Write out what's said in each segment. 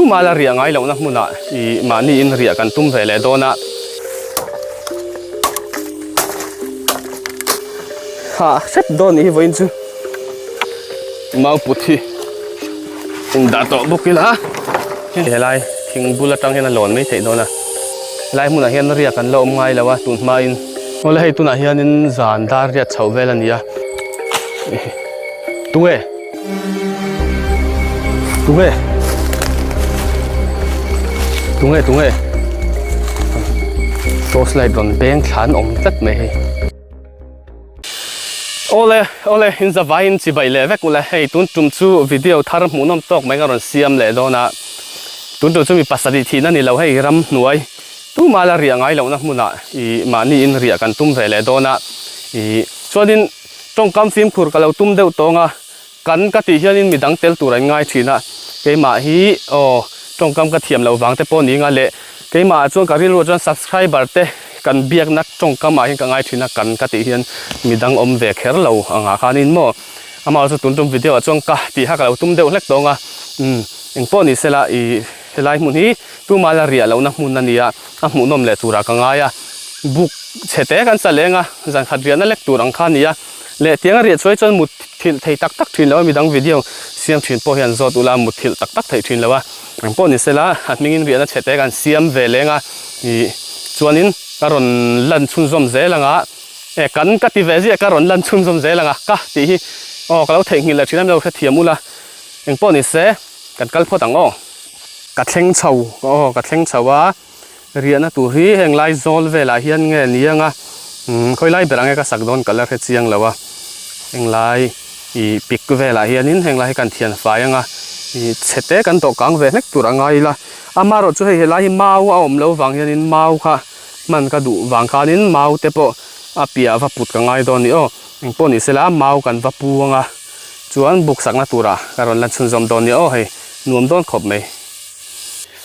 Tumah la riah ngai lohna hmunah ih mahniin riah kan tum ve leh dawn a. Hah hrep dawn nih hi vawiin chu mau put hi indah tawh bawk ila helai thing bul atang hian a lawn mai theih dawn a helai hmunah hian riak an la awm ngai lo a tun hmain awle hei tunah hianin zan dar riat chhoh vel a ni a tunge Tunge? Tunge tunge? Torch light rawn beng thla an awm tlat mai hei. Awle awle in zavaiin chibai leh vek ule hei tun tum chu video thar hmuhnawm tawk mai ka rawn siam leh dawn a tun tum chu mi pasarih thihna ni lo hei ramhnuai tumah la riah ngai lohna hmunah ih mahni in riah kan tum ve leh dawn a ih chuanin Tawngkam fimkhur ka lo tum deuh tawng a, kan ka tih hianin midang tel tur an ngai thin a, keimah hi aw tawngkam ka thiam loh vang te pawh ni nga leh keimah ah chuan ka rilru ah chuan subscriber te kan biakna tawngkam ah hian ka ngai thin a, kan ka tih hian midang awm ve kher lo angah khanin maw amah chu tun tum video ah chuan ka tih kha ka lo tum deuh hlek tawng a, umm engpawh ni sela ih helai hmun hi tumah la riah lohna hmun a ni a, a hmuhnawm leh turah ka ngai a, buk chhe te kan sa leng a, zan khat riahna lek tur ang kha a ni a, leh tiang a riah chuai chuan mut thilh thei tak tak thin lo a, midang video siam thin pawh hian zawt ula mut thilh tak tak theih thin lo a, eng pawh ni sela a hmingin riahna chhe te kan siam ve leng a, ih chuanin ka rawn lan chhunzawm zel ang a, e kan ka ti ve ziah ka rawn lan chhunzawm zel ang a, ka tih hi aw ka lo theihnghilh leh thin a, min lo hrethiam ula, eng pawh ni se kan kal phawt ang aw. Ka thleng chho aw ka thleng chho a riahna tur hi heng lai zawl velah hian nge ni anga umm khawi lai ber ang nge ka sak dawn ka la hre chiang lo a heng lai ih pik velah hianin heng lai hi kan thian fai anga ih chhe te kan tawh kang ve hlek tur a ngai ila amaherawh chu hei helai hi mau a awm loh vang hianin mau kha hman ka duh vang khanin mau te pawh a piah va put ka ngai dawn a ni aw engpawh ni sela mau kan va pu anga chuan buk sakna turah ka rawn la chhunzawm dawn a ni aw hei. Nuam dawn khawp mai.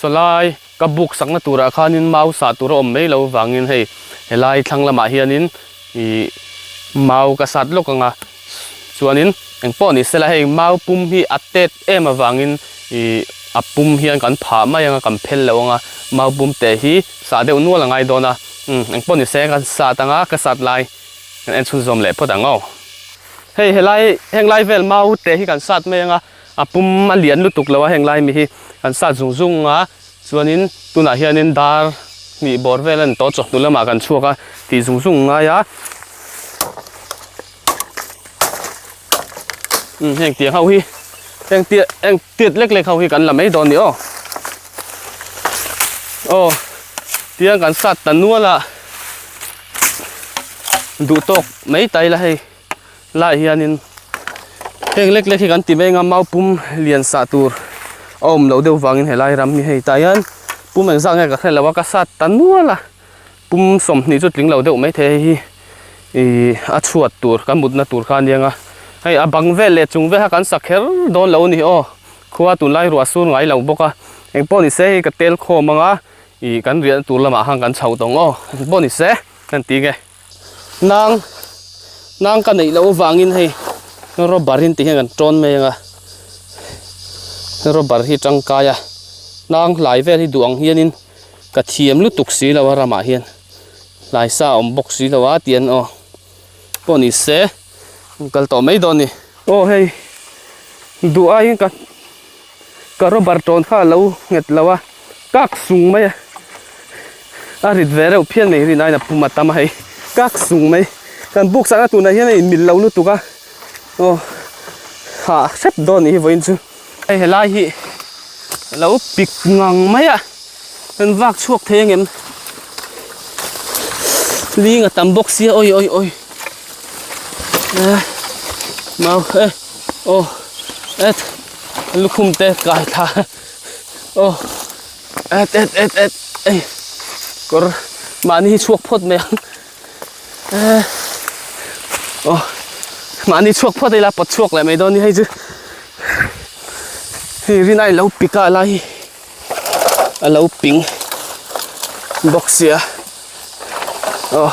Sawlai ka buk sakna turah khanin mau sah tur a awm mai lo vangin hei helai thlang lamah hianin ih mau ka sat lawk ang a, chuanin engpawh ni sela hei mau pum hi a tet em avangin ih a pum hian kan phah mai ang a kan phel lo ang a, mau pum te hi sah deuh nual a ngai dawn a, umm engpawh ni se kan sat ang a ka sat lai kan en chhunzawm leh phawt ang aw. Hei helai henglai vel mau te hi kan sat mai ang a. A pum a lian lutuk lo a heng lai mi hi kan sat zung zung a chuanin tunah hianin dar hnih bawr vel a ni tawh chawhnu lamah kan chhuak a tih zung zung ngai a umm heng tiang ho hi heng tiat heng tiat lek lek ho hi kan la mai dawn a ni aw aw tiang kan sat ta nual a duh tawk mai ta ila hei. Laiah hianin heng lek lek hi kan ti mai anga mau pum lian sah tur a awm loh deuh vangin helai ram hi hei tah hian pum engzah nge ka hre lo a ka sat ta nual a pum 20 chu tling lo deuh mai thei hei hi ih a chhuat tur kan mutna tur kha a nia nga hei a bang vel leh chung vel kha kan sa kher dawn lo a ni aw khua tunlai ruah sur ngai lo bawk a engpawh ni se hei ka tel khawm ang a ih kan riahna tur lamah khan kan chho tawng aw engpawh ni se kan ti nge. Nang nang ka neih loh avangin hei rubber in ti hian kan tawn mai anga rubber hi tangkai a nang hlai vel hi duh ang hianin ka thiam lutuk si lo a ramah hian hlai sa a awm bawk si lo a tian aw pawh ni se kal tawh mai dawn a ni. Aw hei duh aiin ka Ka rubber tawn kha a lo nghet lo a, kak sung mai a, a rit ve reuh phian mai rin aiin a pum a tam a hei, kak sung mai, kan buk sakna tunah hian a inmil lo lutuk a, aw hah hrep dawn nih hi vawiin chu. Hei helai hi a lo pik ngang mai a, kan vak chhuak thei angem, ling a tam bawk sia awi awi awi eh mau eh aw et. Lukhum te kai thla aw et et et et ei kawr mahni hi chhuak phawt mai ang eh aw mahni chhuak phawt ila pawt chhuak leh mai dawn ni hei chu hei rin ai lo pik a lai hi a lo ping bawk sia aw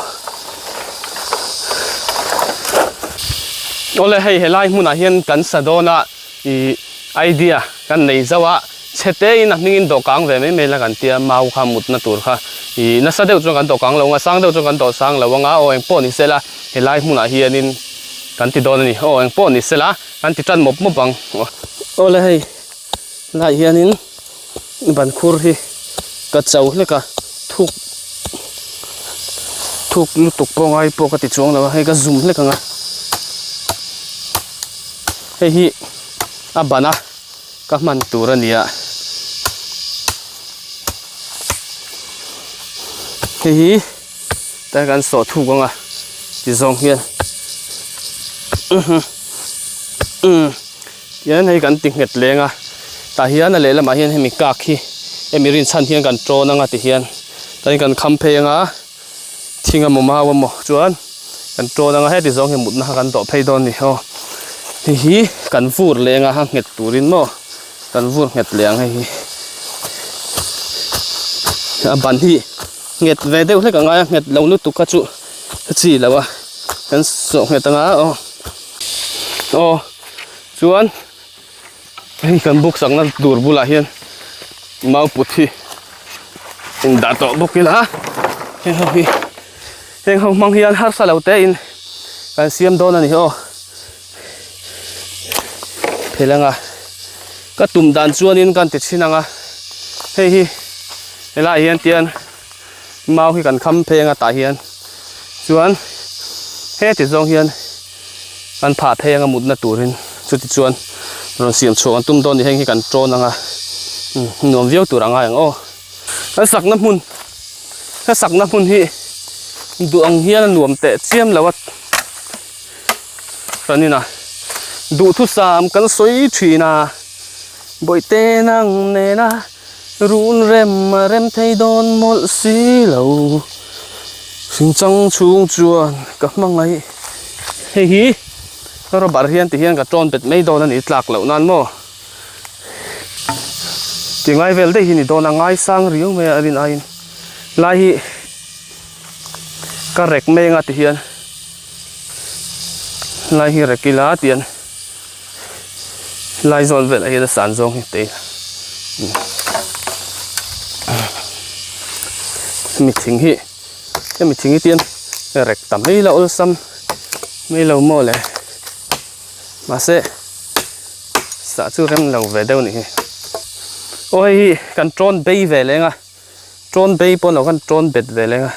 awle hei helai hmunah hian kan sa dawn a ih idea kan nei zauh a. Chhe te in a hming in dawh kang ve mai mai la kan tia mau kha mutna tur kha ih nasa deuh chuan kan dawh kang lo ang a sang deuh chuan kan dawh sang lo ang a aw eng pawh ni sela helai hmunah hianin kan ti dawn a ni aw eng pawh ni sela kan ti tan mawp mawp ang aw le hei helaiah hianin ban khur hi ka cho hlek a thuk thuk lutuk pawh ngai pawh ka ti chuang lo a hei ka zum hlek ang a hei hi a ban a. Ka hman tur a nia. Hei hi tai kan sawh thuk ang a ti zawng hian tihian hei kan ti nghet leng a tah hian a lehlamah hian hemi kak hi hemi rinchhan hian kan tawn ang a ti hian chuan kan kham phei ang a thing emaw mau emaw chuan kan tawn anga heti zawng hi mutna kha kan dawh phei dawn a ni aw hei hi kan vur leh anga a nghet turin maw kan vur nghet leh ang hei hi a ban hi nghet ve deuh hlek a ngai a nghet lo lutuk kha chu a chi lo a kan sawh nghet anga aw aw chuan hei kan buk sakna tur bulah hian mau put hi indah tawh bawk ila heng ho hi heng ho hmang hian harsa lo te in kan siam dawn a ni aw phel anga ka tum dan chuanin kan ti thin anga hei hi helaiah hian tian mau hi kan kham phei anga tah hian chuan heti zawng hian Kan phah phei anga mutna turin chuti chuan rawn siam chhuah kan tum dawn ni heng hi kan tawn anga nuam viau tur a ngai ang aw. Kan sakna hmun ka sakna hmun hi duh ang hian a nuam teh chiam lo a hran in a duhthusam kan sawi thin a bawihte nang nena run rem a rem thei dawn mawlh si lo hringchang chhung chuan ka hmangaih. Hei hi rubber hian ti hian ka tawn bet mai dawn a ni tlak loh nan maw ti ngai vel daih hi ni dawn a ngaisang riau mai a rin aiin lai hi ka rek mai anga ti hian lai hi rek ila tian lai zawn velah hian a san zawng hi te hemi thing hi. Hemi thing hi tian rek ta mai la awlsam mai lo maw le mahse sah chu rem lo ve deuh a nih hi aw hei hi kan tawn bei ve leng a tawn bei pawh lo kan tawn bet ve leng a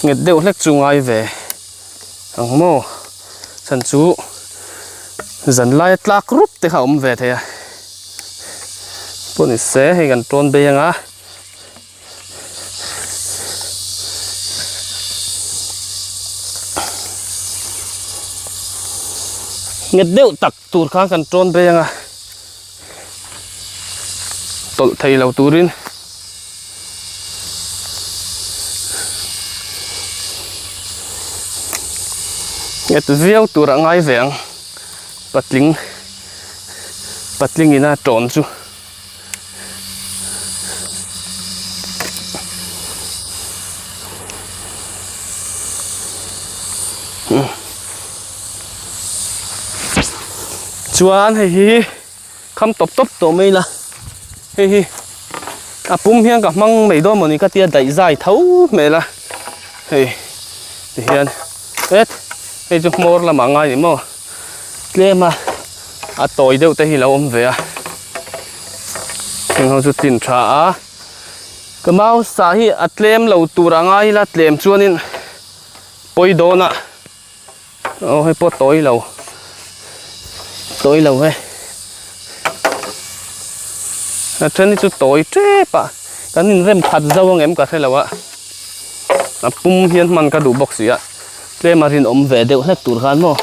nghet deuh hlek chu ngai ve ang maw chhan chu zan laia tlak rup te kha a awm ve thei a. Pawh ni se hei kan tawn bei anga nghet deuh tak tur khan kan tawn bei anga tawlh thei lo turin nghet viau tur a ngai ve ang patling. Patling ina tawn chu chuan hei hi kham tawp tawp tawh mai ila hei hi a pum hian ka hmang mai dawn mawni ka tia daih zai tho hmel a hei tihian het hei chu hmawr lamah ngai ni maw. Tlem a a tawi deuh te hi lo awm ve a heng ho chu tlin tha a ka mau sa hi a tlem lo tur a ngai ila tlem chuanin pawi dawn a aw hei pawh tawi lo tawi lo he a then hi chu tawi tep a kan inrem khat zo ang em ka hre lo a a pum hian hman ka duh bawk si a. Tlem a rinawm ve deuh hlek tur khan maw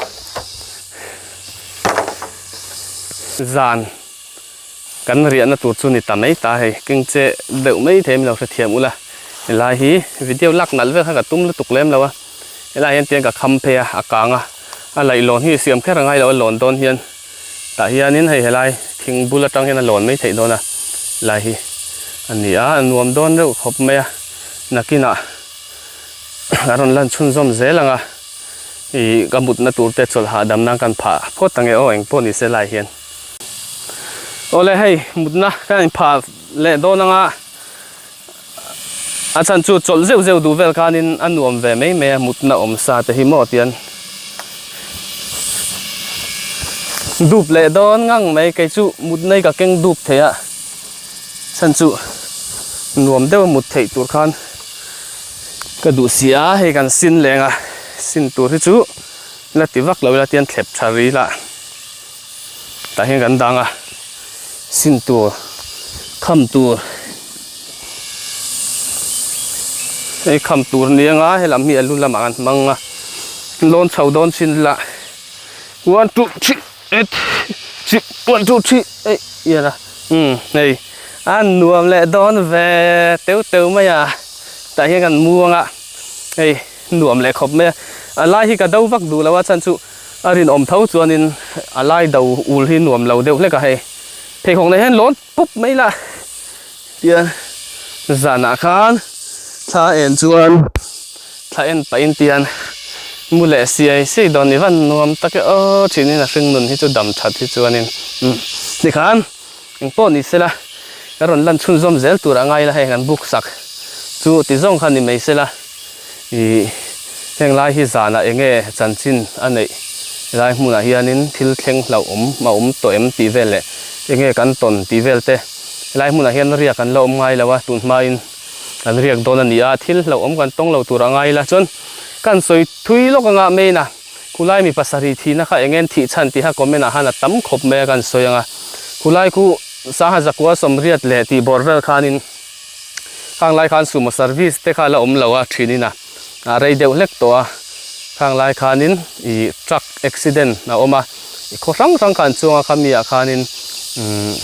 zan kan riahna tur chu ni ta mai ta hei keng che deuh mai thei min lo hrethiam ula helai hi video lak nalh vel kha ka tum lutuk lem lo a helai hian tiang ka kham phei a a kang a a laihlawn hi siam kher a ngai lo a lawn dawn hian tah hianin hei helai thing bul atang hian a lawn mai theih dawn a helai hi a ni a a nuam dawn deuh khawp mai a nakinah. A rawn lan chhunzawm zel ang a, ih ka mutna tur te chawlh hahdam nan kan phah phawt ang e aw engpawh ni se lai hian. Awle hei mutna ka inphah leh dawn anga a chhan chu chawlh zeuh zeuh duh vel khanin a nuam ve mai mai a mutna awm sa te hi maw tian dup leh dawn ngang mai kei chu mutna hi ka keng dup thei a chhan chu nuam deuh a mut theih tur khan ka duh si a hei kan sin leng a sin tur hi chu la ti vak lo ila tian thlep tha ril a. Tah hian kan dang a, sin tur, kham tur, hei kham tur ni anga helam hi a lu lamah kan hmang a, lawn chho dawn chin lah one two three eight six one two three eih ian a umm hei a nuam leh dawn ve teu teu mai a tah hian kan mu anga hei nuam leh khawp mai a, a lai hi ka do vak duh lo a chhan chu. A rinawm tho chuanin a lai do ul hi nuam lo deuh hlek a hei. Pheikhawk nei hian lawn pup mai la tian zanah khan thla en chuan thla en pahin tian mu leh siai siai dawn ni van nuam tak e aw thinin a hring nun hi chu dam that hi chuanin umm tikhan engpawh ni sela ka rawn lan chhunzawm zel tur a ngai la hei kan buk sak chu ti zawng kha ni mai sela. Ih, heng lai hi zanah eng nge chanchin a neih lai hmunah hianin thil thleng hlauhawm a awm tawh em tih vel leh eng nge kan tawn tih vel te helai hmunah hian riak an la awm ngai lo a, tun hmain kan riak dawn a ni a, thil hlauhawm kan tawng lo tur a ngai la chuan kan sawi thui lawk anga main a, khulai mi pasarih thihna kha eng nge thih chhan tih kha comment ah khan a tam khawp mai a kan sawi anga, khulai khu sangha zakua sawmriat leh tih bawr vel khanin. Khang lai khan sumo service te kha la awm lo a thinin a a rei deuh hlek tawh a khang lai khanin ih truck accident a awm a ih khaw hrang hrang khan chuang a khami ah khanin umm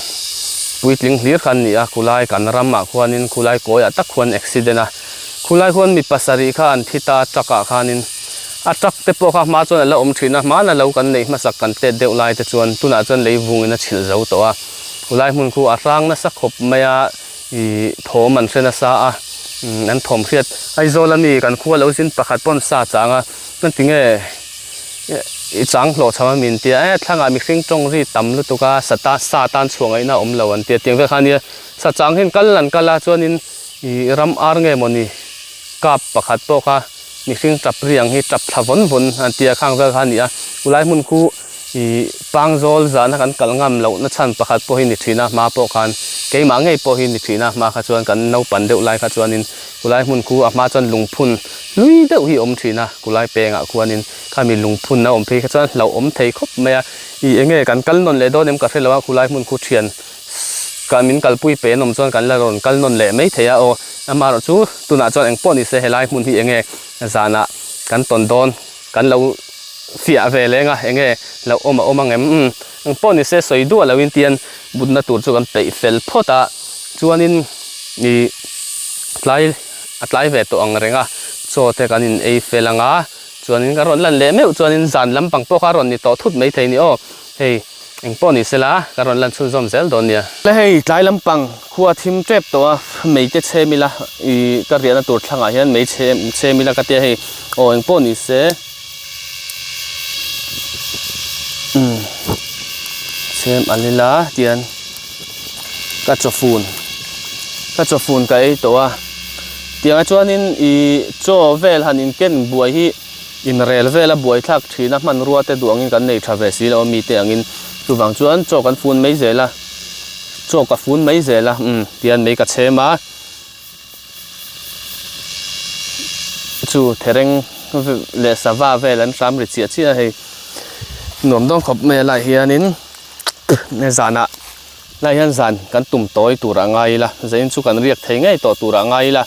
puitling hlir kha an ni a khulai kan ramah khuanin khulai kawiah tak khuan accident a khulai khuan mi pasarih kha an thi ta truck ah khanin a truck te pawh kha hma chuan a la awm thin a hmana lo kan neih hmasak kan tet deuh lai te chuan tunah chuan lei vungin a chhilh zo tawh a khulai hmun khu a hrang nasa khawp mai a. Ih thawm an hre nasa a, an thawm hriat Aizawl ami kan khua lo zin pakhat pawn sa chang a, chuan tinge i chang hlawh chho a min tia e thlangah mihring tawng ri tam lutuk a sa ta sa tan chhuah ngaihna a awm lo an tia tiang vel kha a nia sa chang hian kal an kal a chuanin ih ram ar nge mawni kap pakhat pawh kha mihring tap ri ang hi tap thla vawn vawn an tia khang vel kha a ni a, ulai hmun khu. Ih pangzawl zahna kan kalh ngam loh na chhan pakhat pawh hi ni thin a, hma pawh khan keimah ngei pawh hi ni thin a, hma kha chuan kan naupan deuh lai kha chuanin kulai hmun khu a hma chuan lungphun hlui deuh hi a awm thin a, kulai pengah khuanin khami lungphun a awm phei kha chuan hlauh awm thei khawp mai a, ih eng nge kan kal nawn leh dawn em ka hre lo a, khulai hmun khu thian kan min kalpui pe an awm chuan kan la rawn kal nawn leh mai thei a aw, amaherawh chu tunah chuan eng pawh ni se helai hmun hi eng nge zanah kan tawn dawn. Kan lo fiah ve leng a, enge lo awm a awm ang em? Umm, eng pawh ni se sawi duah loin tian mutna tur chu kan peih fel phawt a, chuanin ih tlai a tlai ve tawh ang reng a, chaw te kan in ei fel ang a, chuanin ka rawn lan leh meuh chuanin zan lampang pawh kha a rawn ni tawh thut mai thei ni aw, hei eng pawh ni sela ka rawn lan chhunzawm zel dawn nia. Hei tlai lampang khua thim tep tawh a, mei te chhem ila ih ka riahna tur thlangah hian mei chhem chhem ila ka tia hei aw eng pawh ni se umm chhem an ila tian ka chawfun ka chawfun ka ei tawh a tiangah chuanin ih chaw vel han inken buai hi. Inrel vela buaithlak thina hmanrua te duh angin kan nei tha ve si lo a mite angin chuvang chuan chaw kan fun mai zel a chaw ka fun mai zel a umm tian mei ka chhem a chu thereng leh sava vel an hram ri chiah chiah a hei nuam dawn khawp mai a lai hianin zanah lai hian zan kan tum tawi tur a ngai ila zain chu kan riak thei ngei tawh tur a ngai ila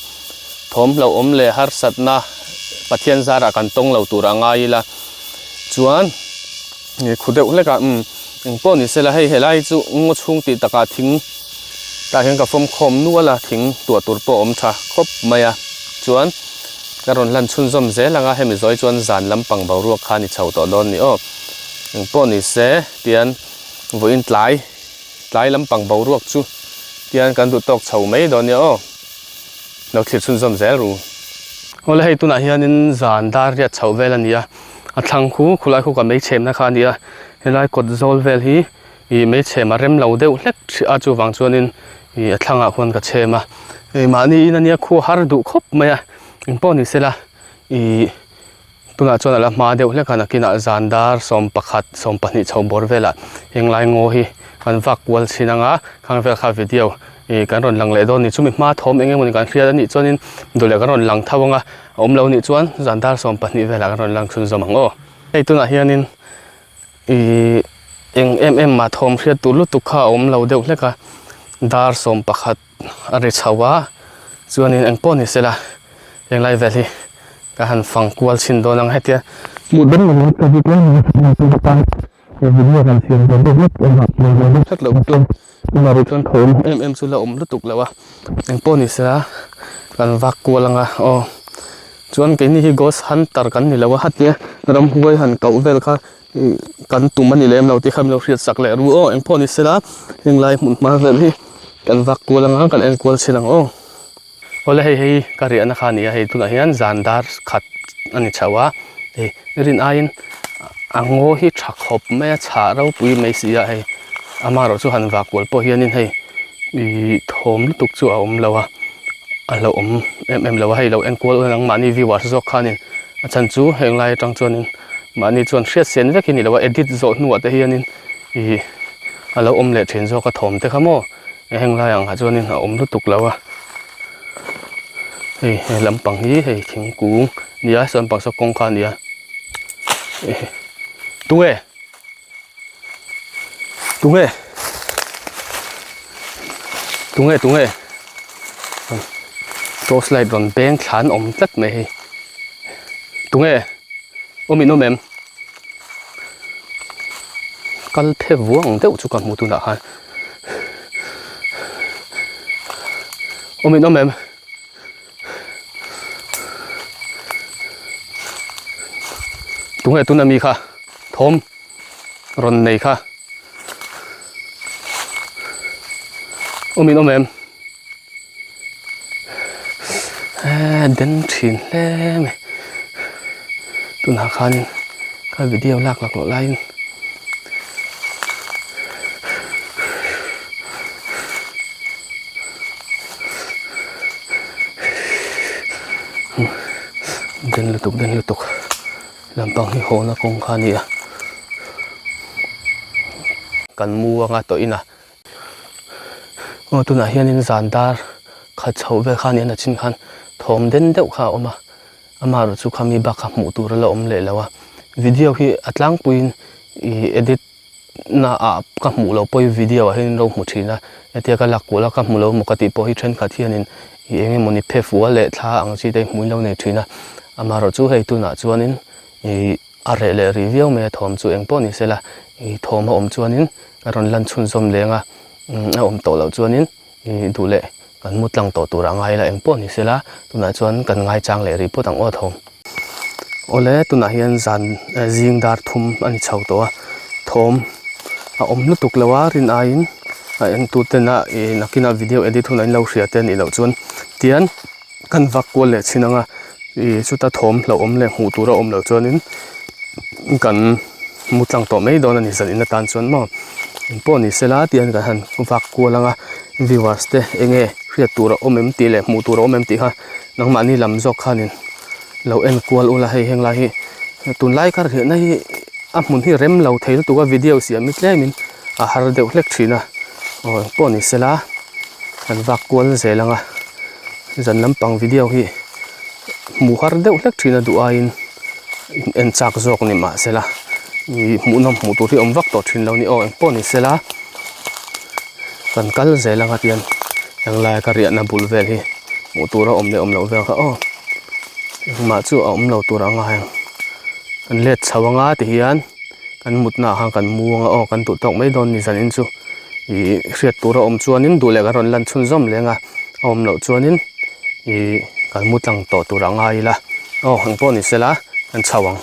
thawm hlauhawm leh harsatna Pathian zarah kan tawng lo tur a ngai ila chuan ih khu deuh hlek a umm eng pawh ni sela hei helai chu ngaw chhung tih takah thing tah hian ka fawm khawm nual a thing tuah tur pawh a awm tha khawp mai a chuan ka rawn hlan chhunzawm zel ang a hemi zawi chuan zan lampang boruak kha a ni chho tawh dawn ni aw eng pawh ni se tian. Vawiin tlai tlai lampang boruak chu tian kan duh tawk chho mai dawn nia aw. Lo thlir chhunzawm zel ru. Awle hei tunah hianin zan dar riat chhoh vel a ni a, a thlang khu khulai khu ka mei chhemna kha a ni a, helai kawt zawl vel hi Ih mei chhem a rem lo deuh hlek hrih a chuvang chuanin ih a thlangah khuan ka chhem a ih mahni in ania khu har duh khawp mai a engpawh ni sela ih tunah chuan a la hma deuh hlek a nakinah zan dar 11 12 chho bawr velah henglai ngaw hi kan vak kual chhin anga khang vel kha video ih kan rawn lang leh dawn a ni chumi hma thawm eng emawni kan hriat a nih chuanin duh leh kan rawn lang tho anga a awm lo nih chuan zan dar 12 velah kan rawn lang chhunzawm ang aw hei tunah hianin. Ihh eng em em mah thawm hriat tur lutuk kha a awm lo deuh hlek a dar 11 a ri chho a chuanin eng pawh ni sela henglai vel hi ka han fang kual chhin dawn ang hetia hmuh dawn lo ka bik lai ni a he video kan siam ve deuh hlek engah hmuh ve deuh hlek loh chuan tunah rih chuan thawm em em chu la awm lutuk lo a eng pawh ni sela kan vak kual anga aw. Chuan keini hi ghost hunter kan ni lo a hatia ramhuai han koh vel kha ih kan tum a ni lem lo tih kha min lo hriat sak leh ru aw engpawh ni sela henglai hmun hma vel hi kan vak kual anga kan en kual chhin ang aw. Awle hei hei ka riahna kha a ni a hei tunah hian zan dar khat a ni chho a hei rin aiin a ngaw hi tha khawp mai a chhah ropui mai si a hei amaherawh chu han vak kual pawh hianin hei ih thawm lutuk chu a awm lo a. a lo awm em em lo a hei lo enkual ula nangmahni viewers zawk khanin a chhan chu heng lai atang chuanin mahni chuan hriat sen vek hi ni lo a edit zawh hnuah te hianin ih a lo awm leh thin zawk a thawm te kha maw heng lai ang ah chuanin a awm lutuk lo a hei he lampang hi hei thingkung nia saw lampang saw kawng kha a ni a tunge. Tunge? Tunge tunge? Torch light rawn beng thla an awm tlat mai hei. Tunge? Awm in awm em? Kal phe vuang deuh chu ka hmu tunah khan. Awm in awm em? Tunge tuna mi kha? Thawm rawn nei kha awm in awm em eh den thin hle mai tunah khanin ka video lak lak loh laiin den lutuk den lutuk. Lampang hi hawna kawng kha a ni a, kan mu anga tawh in a, aw tunah hianin zan dar khat chhoh vel kha a ni a nachin khan thawm den deuh kha a awm a, amaherawh chu khami bak kha hmuh tur a la awm leh lo a, video hi a tlangpuiin ih edit na ah ka hmuh loh pawh hi video ah hian in lo hmu thin a, hetia ka lak kual a ka hmu lo emaw ka tih pawh hi thenkhat hianin ih eng emawni phe fual leh thla ang chi te hi hmuh in lo nei thin a, amaherawh chu hei tunah chuanin ih a reh leh rih viau mai a thawm chu eng pawh ni sela ih thawm a awm chuanin a rawn lan chhunzawm leng a a awm tawh loh chuanin. Ih duh leh kan mu tlang tawh tur a ngai la engpawh ni sela tunah chuan kan ngaichang leh rih phawt ang aw thawm. Awle tunah hian zan zing dar thum a ni chho tawh a thawm a awm lutuk lo a rin aiin a entu tena ih nakinah video edit hunah in lo hria te a nih loh chuan tian kan vak kual leh chhin ang a ih chuta thawm hlauhawm leh hmuh tur a awm loh chuanin kan mu tlang tawh mai dawn a ni zan in atan chuan maw engpawh ni sela tihian kan han vak kual ang a viewers te enge hriat tur a awm em tih leh hmuh tur a awm em tih kha nangmahni lam zawk khanin lo en kual ula hei heng lai hi tunlai kar riahna hi a hmun hi rem lo thei lutuk a video siam hi tlemin a har deuh hlek thin a aw engpawh ni sela kan vak kual zel ang a zan lampang video hi hmuh har deuh hlek thin a duh aiin en chak zawk ni mahsela ih hmuhnawm hmuh tur hi awm vak tawh thin lo ni aw engpawh ni sela kan kal zel anga tian englai ka riahna bul vel hi hmuh tur a awm leh awm loh vel kha aw engmah chu a awm lo tur a ngai ang kan let chho anga ti hian kan mutna ah khan kan mu anga aw kan duh tawk mai dawn ni zanin chu ih hriat tur a awm chuanin duh leh kan rawn lan chhunzawm leng a a awm loh chuanin ih kan mu tlang tawh tur a ngai ila aw engpawh ni sela kan chho ang.